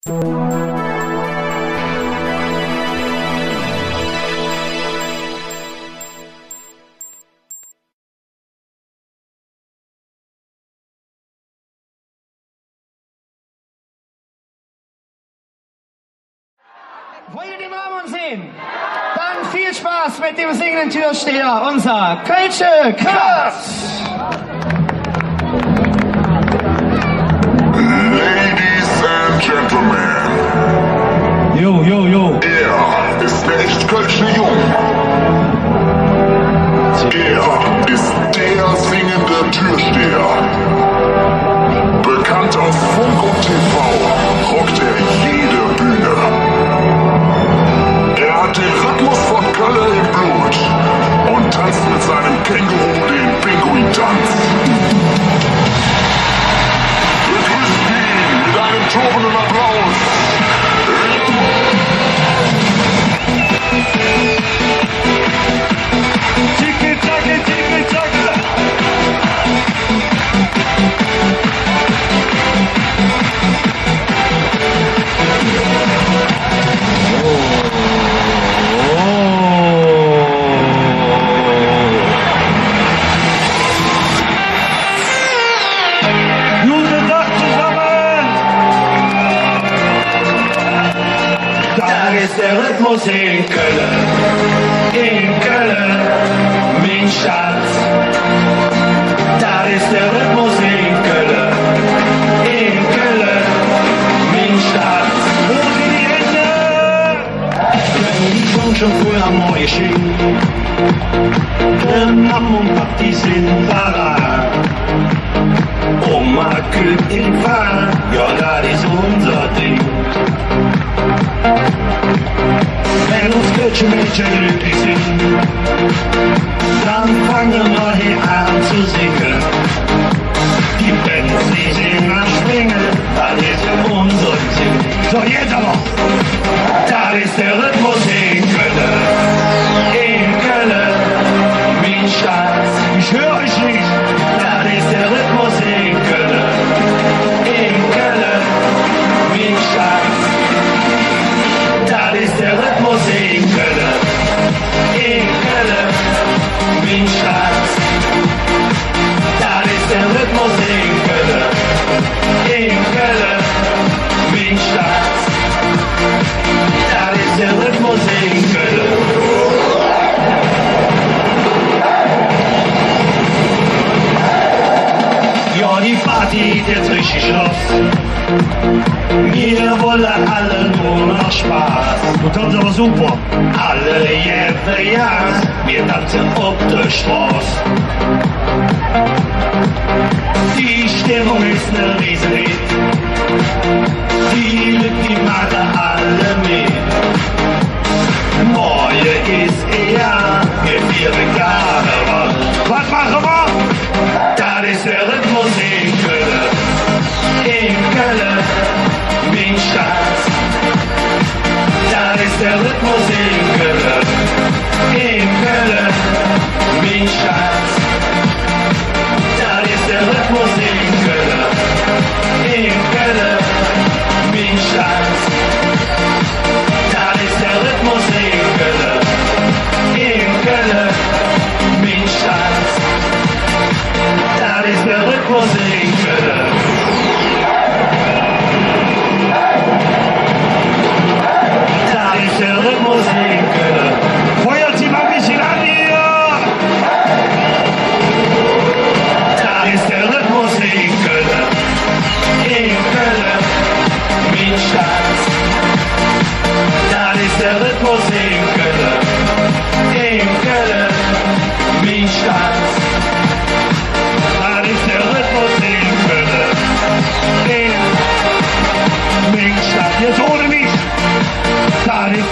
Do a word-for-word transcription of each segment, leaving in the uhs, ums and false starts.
Wollt ehr die Mamones sinn? Dann viel Spaß mit dem singenden Türsteher, unser Kölsche Krass. Ladies and Gentlemen. Jo, jo, jo. Er ist der echt kölsche Jung. Er ist der singende Türsteher. Bekannt aus Funk und T V, rockt er jede Bühne. Er hat den Rhythmus von Kölle im Blut und tanzt mit seinem Känguru den Pinguintanz. Begrüßt ihn mit einem tobenden Applaus. Tschicki, tschacki, tschicki, tschacki. Gode Dag zesamme! Dat es der Rhythmus in Kölle, in Kölle, ming Stadt. Dat es der Rhythmus in Kölle, in Kölle, ming Stadt. Wo sin die Hände? Wenn die Sonn schon fröh am Morge schingk, de Mamm un Papp, die sin parat. Oma küllt em Fall, jo, dat es unser Ding. Wenn uns kölsche Mädche glücklich sin, dann fange mer he aan ze singe. Die Bänz, die sin am Springe, dat es unser Ding. So, jetz ävver. Dat es der Rhythmus in Kölle, in Kölle, ming Stadt. Ich hör üch nit. Dat es der Rhythmus in Kölle, in Kölle, ming Stadt. Dat es der Rhythmus in Kölle, in Kölle, ming Stadt. Dat es der Rhythmus in Kölle, in Kölle, ming Stadt. Dat es der Rhythmus in Kölle. Jo, die Party geiht jetz richtig loss. Mir wolle alle nor noch Spass. Do tanz ävver super. Alle jevve Johr, mir tanze op der Stroß. Die Stimmung es ne Riesehit. Die Lück, die maache alle met. Morge es e Johr, mir fiere Karneval. Wat maache mer? Dat es der Rhythmus in Kölle, in Kölle, ming Stadt. Dat es der Rhythmus in Kölle, in Kölle, ming Stadt. Dat es der Rhythmus in Kölle, in Kölle, ming Stadt. Dat es der Rhythmus in Kölle, in Kölle, ming Stadt. Dat es der Rhythmus in Kölle. Dat es der Rhythmus in Kölle. Feuert se mal e bessche aan hee! Dat es der Rhythmus in Kölle, in Kölle, ming Stadt. Dat es der Rhythmus in Kölle, in Kölle, ming Stadt. Dat es der Rhythmus in Kölle, in ming Stadt. Jetz ohne mich. Dat es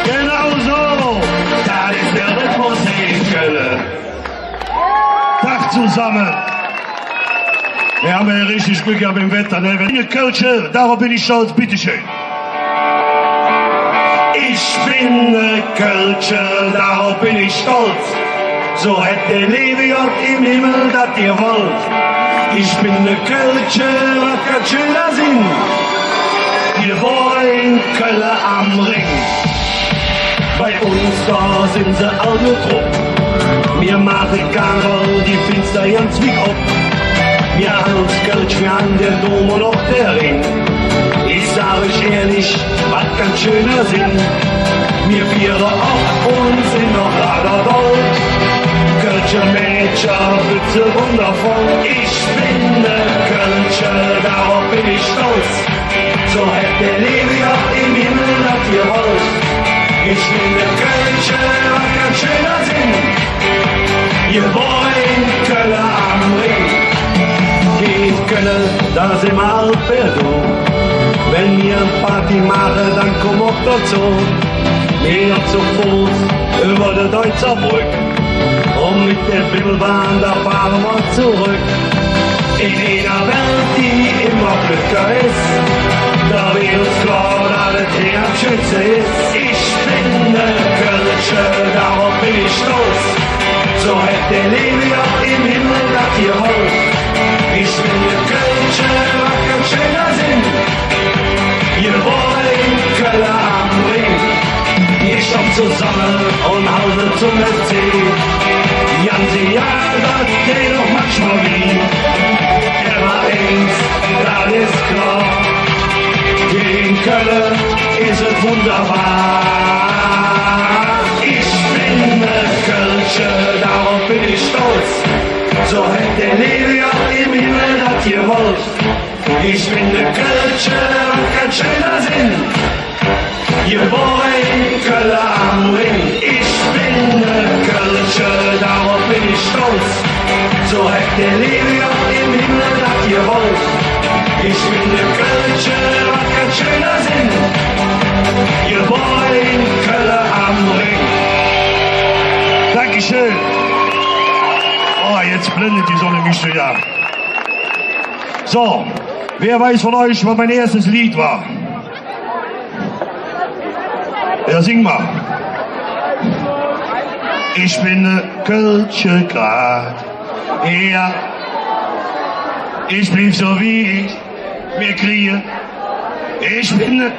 Genau su. Dat es der Rhythmus in Kölle. Dag zesamme. Mer han et richtig Glöck gehatt met dem Wetter, ne? Wenn ehr Kölsche, dorup ben ich stolz, bitteschön. Ich ben e Kölsche, dorup ben ich stolz. Su hät der leeve Godd em Himmel dat gewollt. Ich ben ne Kölsche, wat kann schöner sin, gebore en Kölle am Rhing. Bei uns do sin se all en Trupp, mir maache Karneval de Finster ganz wick op. Mir han uns Kölsch, mir han der Dom un och der Rhing. Ich sag üch ihrlich, wat kann schöner sin? Mir fiere och un sin noch radedoll. Kölsche Mädcher, bitte wundervoll. Ich ben ne Kölsche, dorup ben ich stolz. Su hät der Leev jo em Himmel dat gewollt. Ich ben ne Kölsche, wat kann schöner sin? Gebore en Kölle am Rhing. En Kölle, do sin mer all per Du. Wenn mir Party maache, dann kumme och dozo. Mir zu Foß üvver de Deutzer Bröck un met der Bimmelbahn, do fahre mer zoröck. En ener Welt, die immer glücklicher es, do weed uns klor, dat et hee am schönste es. Ich ben ne Kölsche, dorup ben ich stolz. Su hät der Leev jo em Himmel dat gewollt. Ich ben ne Kölsche, wat kann schöner sin? Gebore en Kölle am Rhing. Mir stahn zosamme un halde zom F C. Janse, jo, dat deit och manchmol wih. Ävver eins, dat es klor: En Kölle es et wunderbar. Ich ben ne Kölsche, dorup ben ich stolz. Su hät der Leev jo em Himmel dat gewollt. Ich ben ne Kölsche, wat kann schöner sin? Gebore en Kölle am Rhing. Ich ben ne Kölsche, dorup ben ich stolz. Su hät der Leev jo em Himmel dat gewollt. Ich ben ne Kölsche, wat kann schöner sin? Gebore en Kölle am Rhing. Dankeschön. Oh, jetz blendt die Sonn mich su, jo. So, wer weiß von euch, was mein erstes Lied war? Jo, sing mal. Ich ben ne Kölsche grad. Jo. Ich bliev su, wie ich mich krie. Ich ben ne...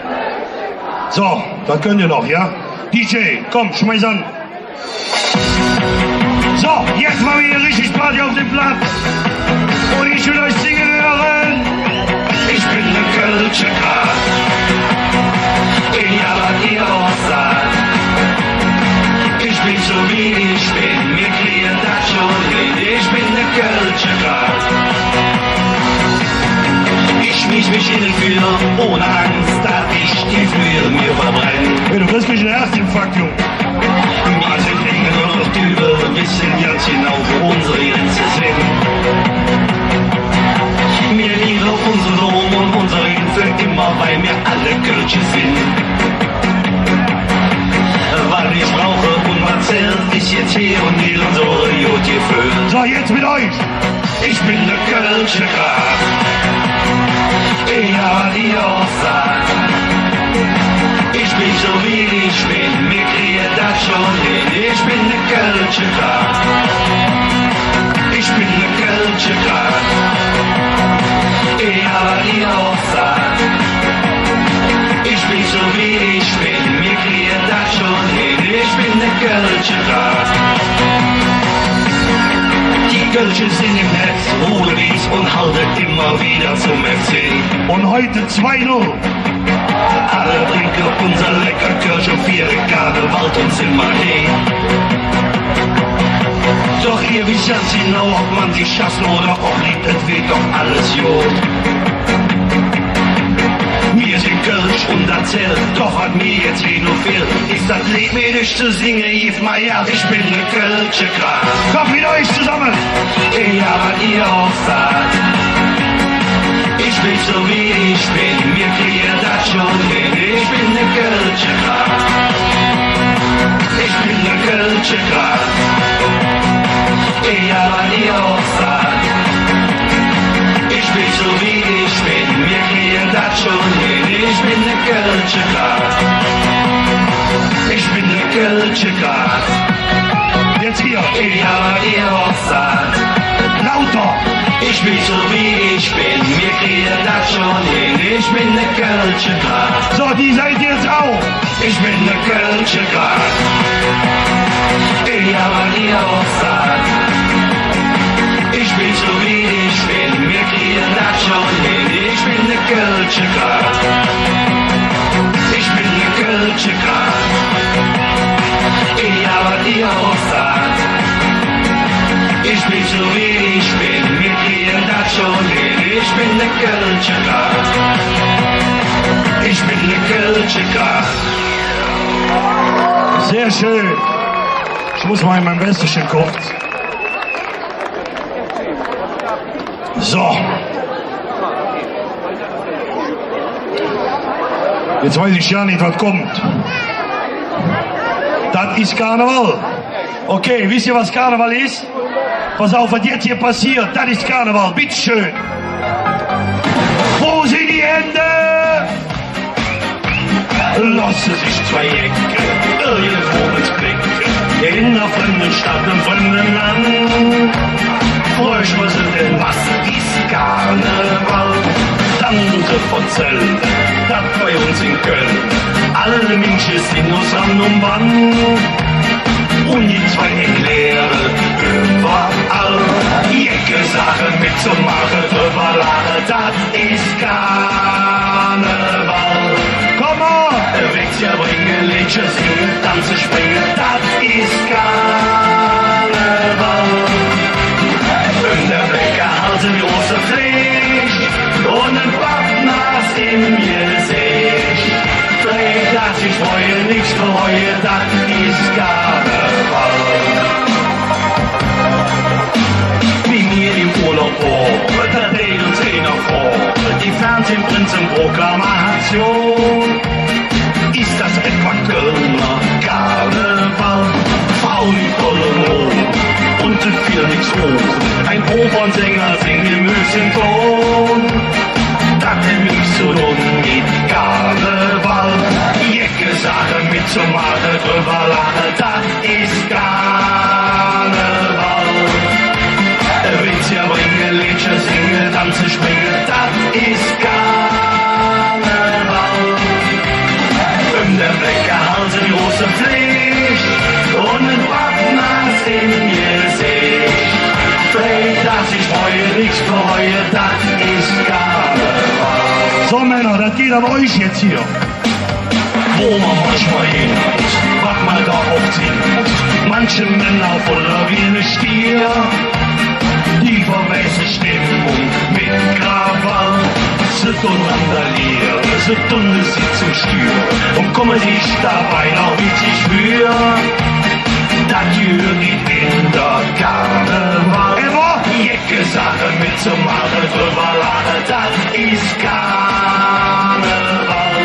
So, dat künnt ehr noch, jo? D J, kumm, schmieß aan. So, jetz maache mer hee richtig Party op dem Platz. Un ich well üch singe höre. Ich ben ne Kölsche grad. Egal wat ehr och saht. Ich ben su, wie ich ben. Mir kriege dat schon hin. Ich ben ne Kölsche grad. Ich schmieß mich en et Füer, ohne Angs, dat ich die Füer mir verbrenne. Hey, du kriss gleich ene Herzinfarkt, Jung. Mir sin Kölsche, un mir wesse ganz genau, wo unsere Grenze sin. Mir liebe unse Dom un unse Rhing för immer, weil mir alle Kölsche sin. Wat ich bruche un wat zällt, es jetz hee un jetz su e god Geföhl. So, jetz met üch. Ich ben ne Kölsche grad. Egal wat ehr och saht. Ich ben su, wie ich ben. Mir kriege dat schon hin. Ich ben ne Kölsche grad. Ich ben ne Kölsche grad. Egal wat ehr och saht. Ich ben su, wie ich ben. Mir kriege dat schon hin. Ich ben ne Kölsche grad. Die Kölsche sin em Herz ruhig un halde immer widder zom F C. Un hügg zwei null. Alle drinke unse lecker Kölsch un fiere Karneval un sin mer hee. Doch ehr wesst ganz genau, ov mer sich hasse oder och leeve, et weed doch alles god. Mir sin Kölsch un dat zällt, doch wat mir jetz hee noch fählt, es dat Leed met üch ze singe. Gitt mer Gas, ich ben ne Kölsche grad. Kumm, met üch zosamme. Egal wat ehr och saht. Ich ben su, wie ich ben. Mir kriege dat schon hin. Ich ben ne Kölsche grad. Ich ben ne Kölsche grad. Egal wat ehr och saht. Ich ben su, wie ich ben. Mir kriege dat schon hin. Ich ben ne Kölsche grad. Ich ben ne Kölsche grad. Jetz hee. Egal wat ehr och saht. Lauter. Ich ben su, Ich bin ne kölsche Gans. So, die seid jetzt auch. Ich bin ne kölsche Gans. Egal wat ehr och saht. Ich bin su wie ich bin. Mir kriege dat schon hin. Ich bin ne kölsche Gans. Ich bin ne kölsche Gans. Egal wat ehr och saht. Ich bin su wie ich bin. Mir kriege dat schon hin. Ich bin ne kölsche Gans. Ich bin ne kölsche Gans. Sehr schön. Ich muss mal in mein Westechen kurz. So. Jetzt weiß ich ja nicht, was kommt. Dat is Karneval. Okay, wisst ihr, was Karneval ist? Pass auf, was jetzt hier passiert, dat is Karneval. Bitteschön. Wo sind die Hände? Loße sich zwei Ecke, irgendwo mit Blicke, in der fremden Stadt, im fremden Land. Fröh schmöse en Masse, is Karneval. Dann dun se verzälle, dat bei uns in Köln alle Minsche sin us Rand un Band. Un die zwei erkläre üvverall jecke Saache mitzumache, drüvver laache, dat is Karneval. Come on! Witzcher bringe, Leedcher singe, danze, springe, dat is Karneval. Üm der Bleckerhals en große Fleeg un en Pappnaas em Geseech. Drei Dag sich freue, nix bereue, dat is Karneval. Wie mir em Urlaub wore, do dät uns einer froge, die Fernsehprinzenproklamation. Is dat etwa Kölner Karneval? Fraue en Köln un se fill nix op. Ein Opernsänger singt em höchsten Ton. Dat hät nix ze dun met Karneval. Jecke Saache mitzumache, drüvver laache, dat is Karneval. Witzcher bringe, Leedcher singe, danze, springe, dat is Karneval. Üm der Bleckerhals en große Fleeg un en Pappnaas em Geseech. Drei Dag sich freue, nix bereue, dat is Karneval. So, Männer, dat geht an euch jetzt hier. Wo mer manchmol hin muss, wat mer do och sinn muss. Manche Männer voller wie ne Stier, die verwähße Stimmung met Krawall. Se dun randaliere, se dun de Sitzung stüre un kumme sich dobei noch witzig vür. Dat gehööt nit en der Karneval. Jecke Saache mitzumache, drüvver laache, dat is Karneval.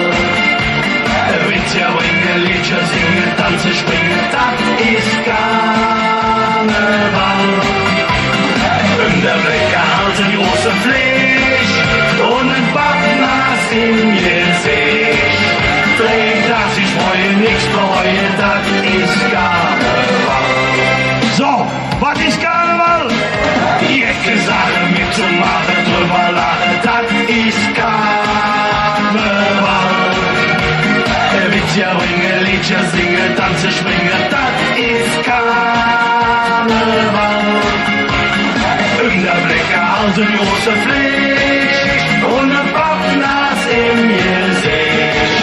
Witzcher bringe, Leedcher singe, danze, springe, dat is Karneval. Üm der Bleckerhals en große Fleeg un en Pappnaas em Geseech. Drei Dag sich freue, nix bereue, dat is Karneval. So, wat is Karneval? Jecke Saache mitzumache, drüvver laache, dat is Karneval. Witzcher bringe, Leedcher singe, danze, springe, dat is Karneval. Üm der Bleckerhals en große Fleeg un en Pappnaas em Geseech.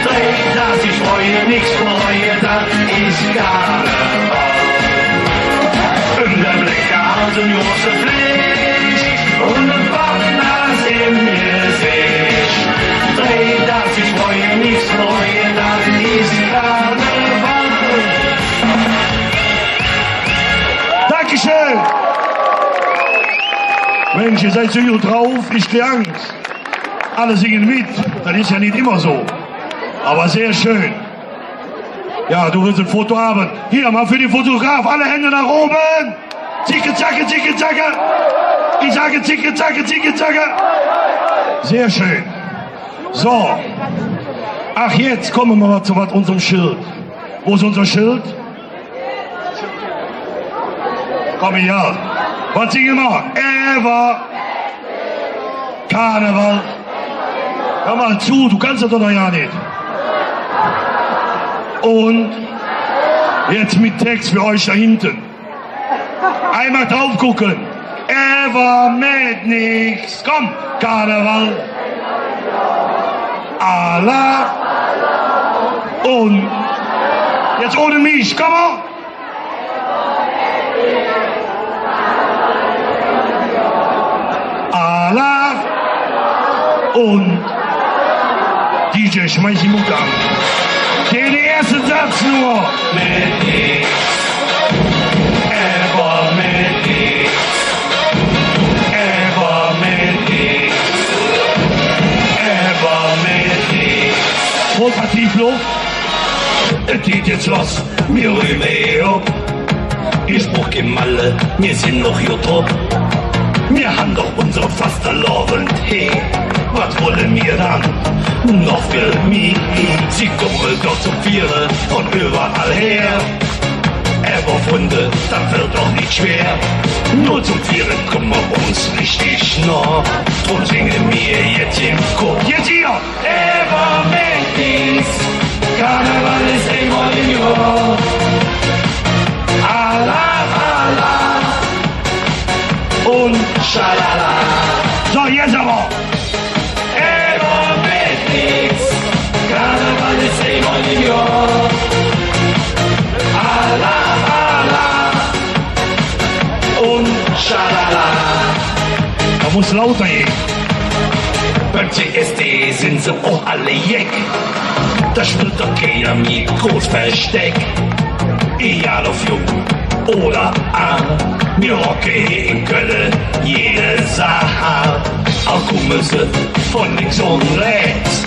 Drei Dag sich freue, nix bereue, dat is Karneval. Üm der Bleckerhals en große Fleeg un en Pappnaas em Geseech. Drei Dag sich freue, nix bereue, dat is Karneval. Dankeschön. Mensch, ihr seid so gut drauf, ich krieg Angst. Alle singen mit, das ist ja nicht immer so. Aber sehr schön. Ja, du willst ein Foto haben. Hier, mal für den Fotograf, alle Hände nach oben. Zicke, zacke, zicke, zacke. Ich sage zicke, zacke, zicke, zacke. Sehr schön. So. Ach, jetzt kommen wir mal zu was, unserem Schild. Wo ist unser Schild? Komm her. Was singen wir? Eva. Karneval. Hör mal zu, du kannst das doch noch gar nicht. Und jetzt mit Text für euch da hinten. Einmal drauf gucken. Ever met nix. Komm, Karneval. Alla. Und jetzt ohne mich. Komm mal. Alla. Und D J, schmeiß die Mucke an. Der erste Satz nur. Met nix. Ever met nix. Ever met nix. Ever met nix. Prost, Matthias Loh. Et geiht jetz loss. Mir rüüme hee op. Mir bruche kei Malle, mir sin noch god drop. Mir han doch unse Fastelovend hee. Wat wolle mir dann noch vill mih? Se kumme doch zom Fiere vun üvverall her. Ävver Fründe, dat weed doch nit schwer. Nor zom Fiere kumme mer uns richtig noh. Dröm singe mir jetz em Chor. Jetz hee! Ever met nix. Karneval es eimol em Johr. Alla, alla. Un schalala. So, jetz ävver. Ever met nix. Karneval es eimol em Johr. Alla, alla. Un schalala. Do muss lauter gehn. Beim C S D sin se och all jeck. Do spillt doch keiner mih groß Versteck. Egal ov Jung oder Aal, mir rocke hee en Kölle jede Saal. Ald kumme se vun links un rääts,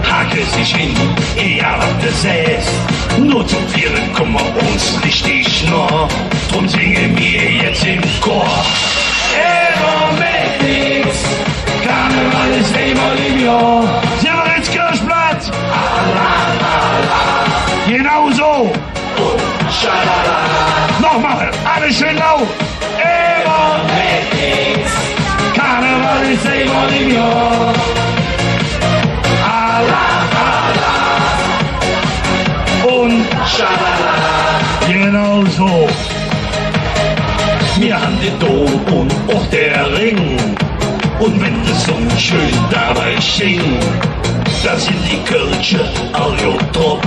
hake sich hin, egal wat de sähs. Nor zom Fiere kumme mer uns richtig noh. Dröm singe mir jetz em Chor. Ever met nix. Karneval es eimol em Johr. Severinskirchplatz. Genau so. Un schalala. Nochmal, alle schön laut. Ever met nix. Karneval es eimol em Johr. Alla, alla. Un schalala. Genau so. Mir han der Dom un och der Ring. Un wann de Sonn schön dobei schingk, do sin de Kölsche all god drop.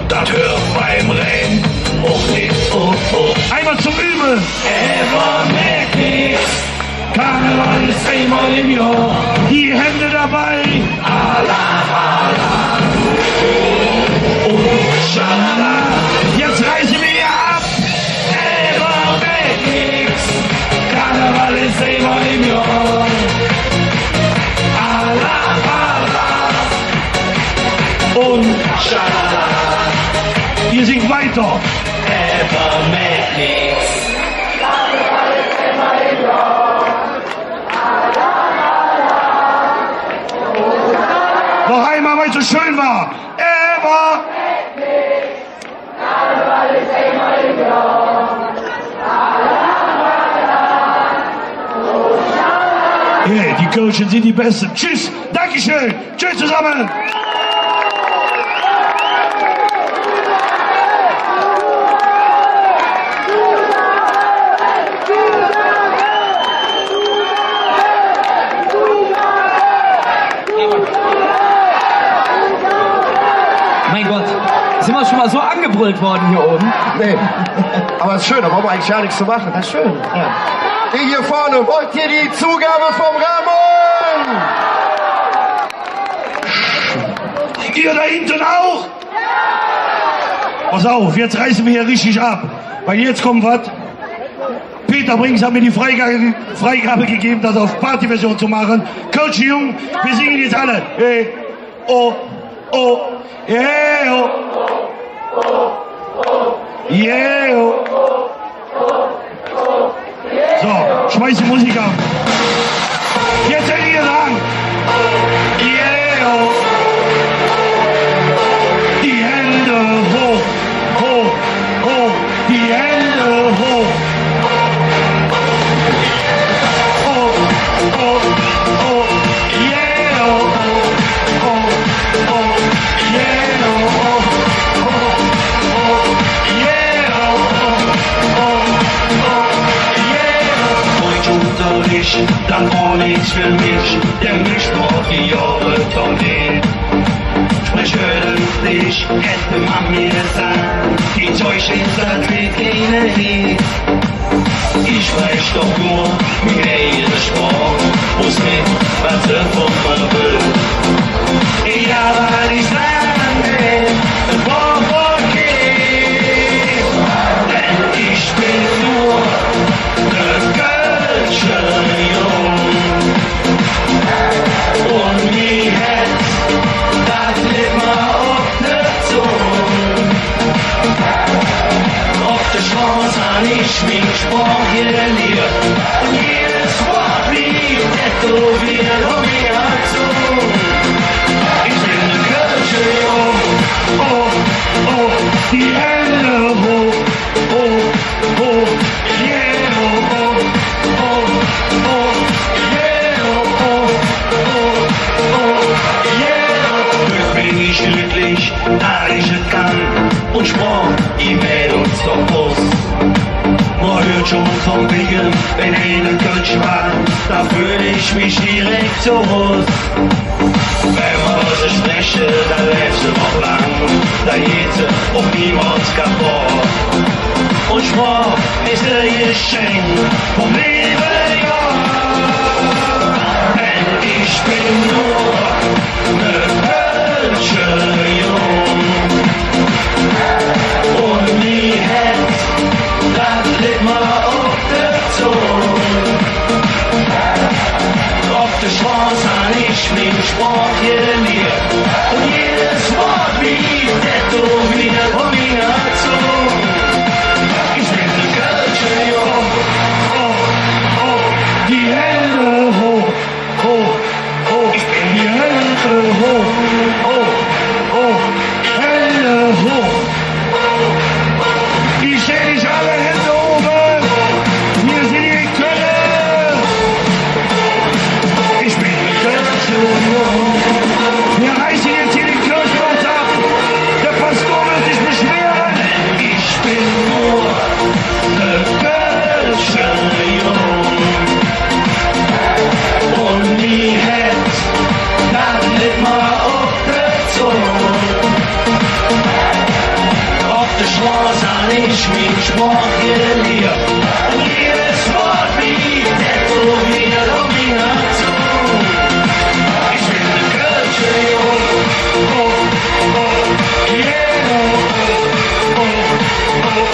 Dat hürt beim Rähn och nit op. Einmal zom Übe. Ever met nix. Karneval es eimol em Johr. Die Hände dabei. Alla, alla. Un schalala. Jetz reiße mer hee av. Ever met nix. Karneval es eimol em Johr. Alla, alla. Un schalala. Ehr singt weiter. Ever met nix. Noch einmal, weil es so schön war. Ever. Hey, die Kölschen sind die Besten. Tschüss. Dankeschön. Tschüss zusammen. Mein Gott, sind wir schon mal so angebrüllt worden hier oben? Nee. Aber ist schön, da brauchen wir eigentlich gar nichts zu machen. Das ist schön. Ja. Ihr hier vorne, wollt ihr die Zugabe vom Ramon? Ihr da hinten auch? Pass auf, jetzt reißen wir hier richtig ab. Weil jetzt kommt was. Peter Brings hat mir die Freigabe, Freigabe gegeben, das auf Partyversion zu machen. Kölsche Jung, wir singen jetzt alle. Hey, oh, oh, yeah, oh. Yeah, oh. So, schmeiß die Musik an. Jetzt seid ihr dran. Yeah. Die Hände hoch, hoch, hoch. Die Hände hoch. Hoch, hoch, hoch. Yeah. Dat wor nix för mich, denn ich wor die Johre Tournee. Sprechööntlich hätt mer mir gesaht, die Zeug es dat wie keine Idee. Ich sprech doch nor ming eigene Sproch, wo se nit, wat se vun mer wellen. Egal, wat ich sage, et wor okay, denn ich ben nor ne kölsche Jung. Un mi hät dat Leed mer op de Zung. Op der Stroß han ich ming Sproch geliert. Un jedes Wood blievt tätoweet op minger Zung. Ich ben ne kölsche Jung. Oh, oh, die Händ hoch. Oh, oh, yeah, oh, oh, oh, oh, yeah, oh, oh, oh, oh, yeah, oh. Hügg ben ich glöcklich, dat ich et kann, un Sproch, die mäht uns doch us. Mer hürt schon vum Biggen, wenn einer Kölsch schwaad, do föhl ich mich direk zo Hus. Wenn mer se spreche, dann läv se noch lang, dann geiht se och niemols kapodd. Un Sproch es e Geschenk vum leeve Godd. Denn ich ben nor ne kölsche Jung. Un mi hät dat Leed mer op de Zung. Op der Stroß han ich ming Sproch geliert. Un jedes Wood blievt tätoweet op minger Zung. Ich ben ne kölsche Jung. Oh, oh, die Händ hoch. Oh, oh, die Händ hoch. Oh, oh, die Händ hoch. Ich seh nit alle Händ ovve. Mir sin en Kölle. Ich ben en Kölle. Mir reiße jetz hee de Kirchbock av. Der Pastur weed sich beschwere. Ich ben nor ne kölsche Jung. Un mi hät dat Leed mer op de Zung. Op der Stroß han ich ming Sproch geliert. Un jedes Wood blievt tätoweet op minger Zung. Ich ben ne kölsche Jung. Oh, oh, yeah, oh, oh, oh.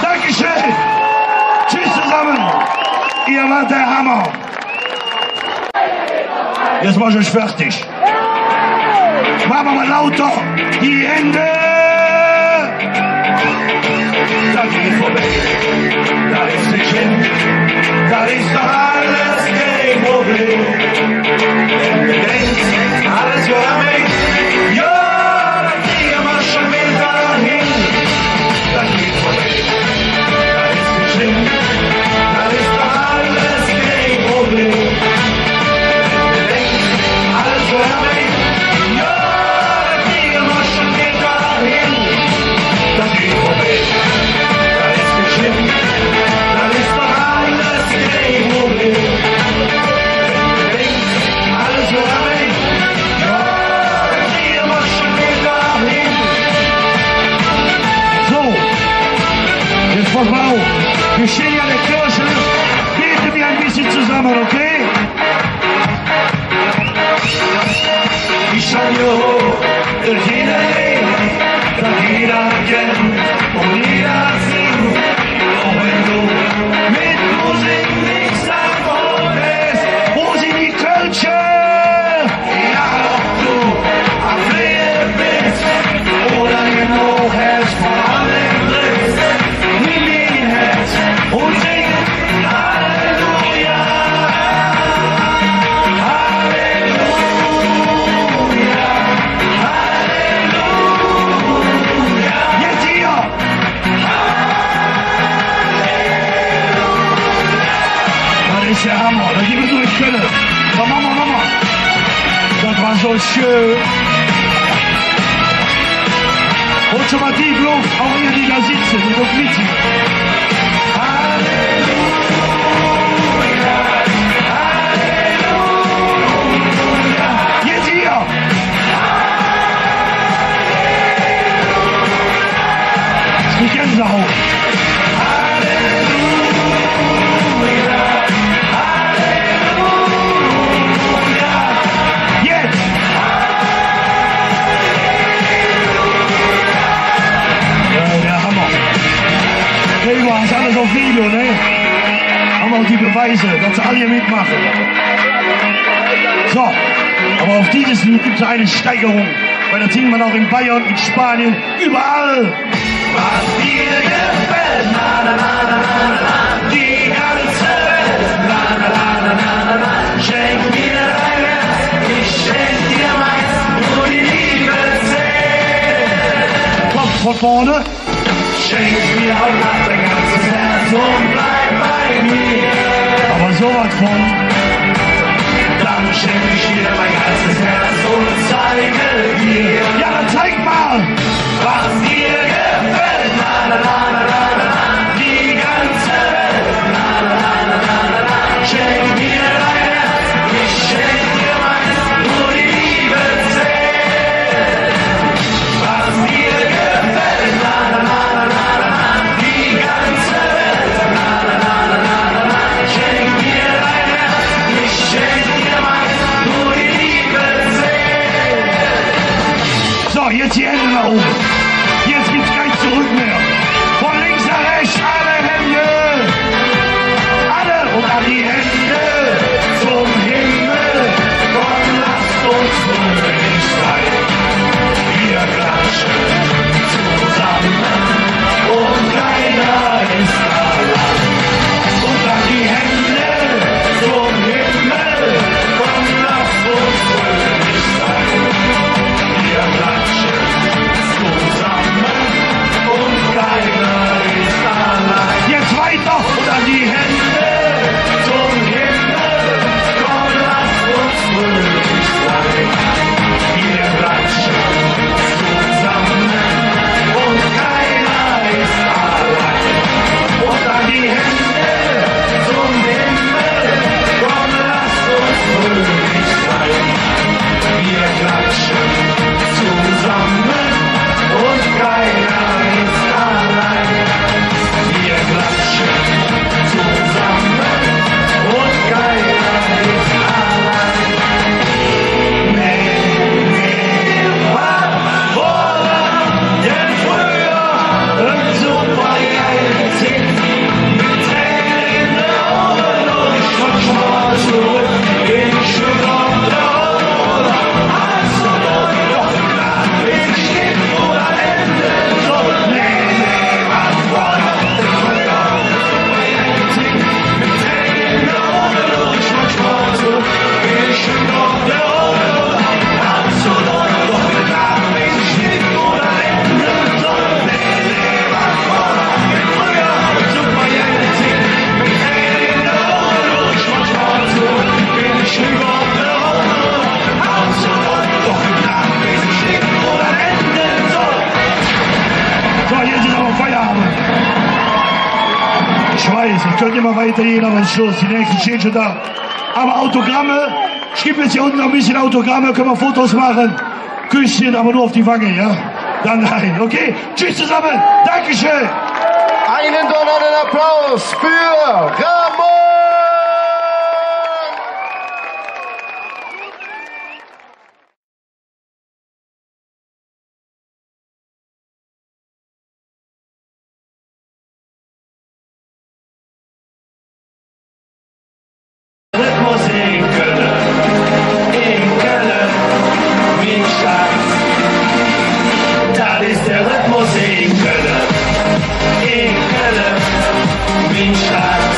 Dankeschön. Tschüss zusammen. Ihr wart der Hammer. Jetz maach ich fertig. Maache mer mal lauter die Händ. Dat geiht vörbei. Dat es nit schlemm. Dat es doch alles kei Problem. Wenn mer denk, alles geiht am Weg. Jo, dat krige mer schon widder hin. Dat geiht vörbei. Dat es nit schlemm. Dat es doch alles kei Problem. Alles vörbei. Jo, dat krige mer schon widder hin. Dat geiht vörbei. Dat es nit schlemm. Dat es doch alles kei Problem. Alles vörbei. Jo, dat krige mer schon widder hin. So, jetz pass mal uff. Mir stehn hee an der Kirch. Bete mer e bessche zosamme, okay? Ich han jo gehürt, dat jeder leevt, dat jeder kennt un jeder singt. Och wenn do met Musik nix am Hut häs, wo sin die Kölsche? Egal, ob do am Fleege bes oder em Hochhäus vör allem drifs, nimm ding Hätz un sing Halleluja, Halleluja. Tschö. Holt schon mal tief Luft, auch ihr, die da sitzen und uns mitsingen. Halleluja, Halleluja. Jetzt ihr. Jetzt krieg ich Gänsehaut. Jetzt! Ja, der Hammer. Gregor, hast alles auf Video, ne? Haben wir auch die Beweise, dass alle hier mitmachen. So, aber auf dieses Lied gibt's eine Steigerung, weil das singt man auch in Bayern, in Spanien, überall. Was dir gefällt, na, na, na, na, na, na, die ganze Welt, na, na, na, na, na, na, na, schenk mir dein Herz, ich schenk dir meins, nur die Liebe zählt. Kommt von vorne. Schenk mir heute Nacht dein ganzes Herz und bleib bei mir. Aber so was von. Dann schenk ich dir mein ganzes Herz und zeige dir. Ja, dann zeig mal. Was dir gefällt, na, na, na, na, na, na, die ganze Welt, na, na, na, na, na, na, na, schenk mir dein Herz, ich schenk dir meins, nur die Liebe zählt. Was dir gefällt, na, na, na, na, na, na, die ganze Welt, na, na, na, na, na, na, na, schenk mir dein Herz, ich schenk dir meins, nur die Liebe zählt. So, jetzt die Hände nach oben. Jetzt gibt's kein Zurück mehr. Von links nach rechts, alle Hände. Alle und an die Hände zum Himmel. Komm, lasst uns fröhlich sein. Wir klatschen zusammen und keiner ist allein. Und an die Hände zum Himmel. Komm, lasst uns fröhlich sein. Wir klatschen zusammen und keiner ist allein. Jetzt weiter und an die Hände zum Himmel. Komm, lasst uns fröhlich sein. Wir klatschen zusammen und keiner ist allein. Und an die Hände zum Himmel, komm, lasst uns fröhlich sein. Wir klatschen zusammen und keiner ist allein. Wir klatschen zusammen und keiner ist allein. So, jetzt ist aber Feierabend. Ich weiß, ich könnte immer weitergehen, aber es ist Schluss. Die nächsten stehen schon da. Aber Autogramme, ich gebe jetzt hier unten noch ein bisschen Autogramme, können wir Fotos machen. Küsschen, aber nur auf die Wange, ja? Dann nein, okay? Tschüss zusammen, Dankeschön. Einen donnernden Applaus für Ramon! Rhythmus in Kölle, in Kölle, mein Schatz. Dat is der Rhythmus in Kölle, in Kölle, mein Schatz.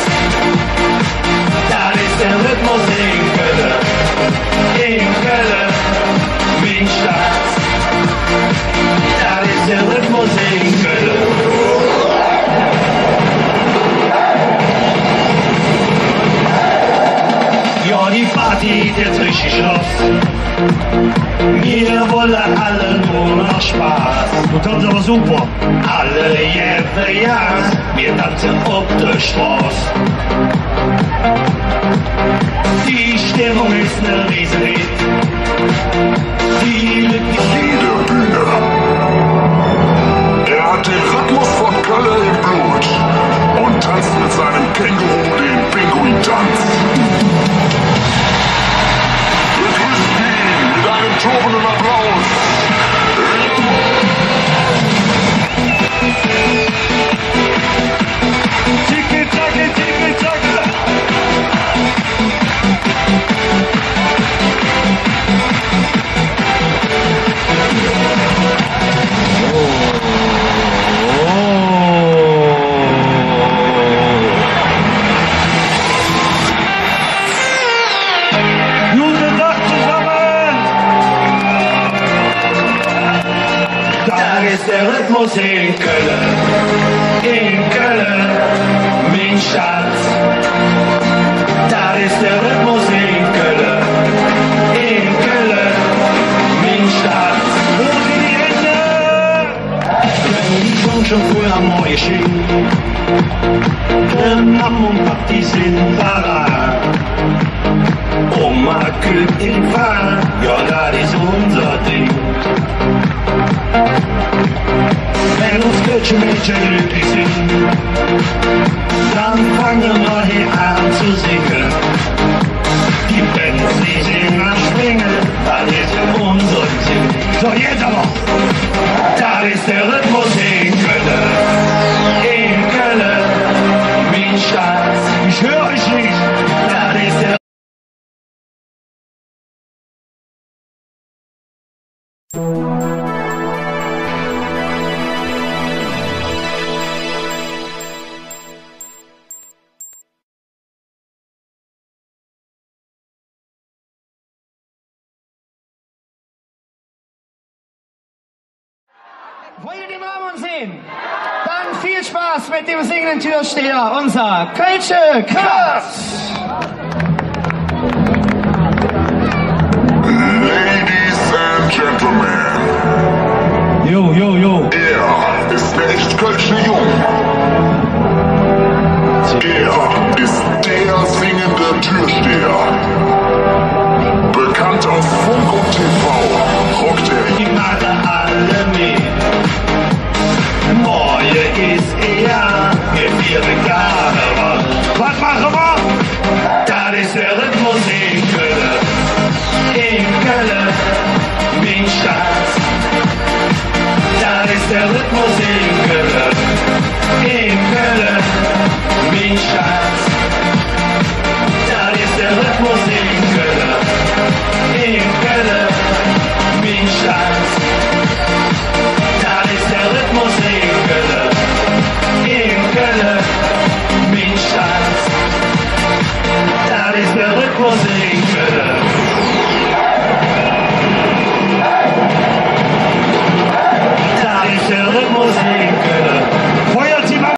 Mir wolle alle nor noch Spaß. Do kanns ävver super. Alle gevve Gas, mir danze op der Stroß. Die Stimmung ist ein Riesenhit. Die Lück- Jede Bühne. Er hat den Rhythmus von Kölle im Blut und tanzt mit seinem Känguru den Pinguin-Tanz. Begrüßt ihn mit einem tobenden Applaus. Tiki, taki, tiki, taka. Gode Dag zesamme! Dat es der Rhythmus in Kölle, in Kölle, ming Stadt. Dat es der Rhythmus in Kölle, in Kölle, ming Stadt. Wo sin die Hänn? Wenn die Sonn schon fröh am Morge schingk, de Mamm un Papp, die sin parat. Oma küllt em Fang, jo, dat es unser Ding. Wenn uns kölsche Mädche glücklich sin, dann fange mer hee aan ze singe. Die Bands, die sin am Springe, dat es en unserem Sinn. Su, jetz ävver. Dat es der Rhythmus in Kölle, in Kölle, ming Stadt. Ich hör üch nit. Dat es der Wolle die Mamme sinn? Dann viel Spaß mit dem singenden Türsteher, unser Kölsche Krass. Ladies and Gentlemen. Jo, jo, jo. Er ist der echt kölsche Jung. Er ist der singende Türsteher. Bekannt aus Funk und T V.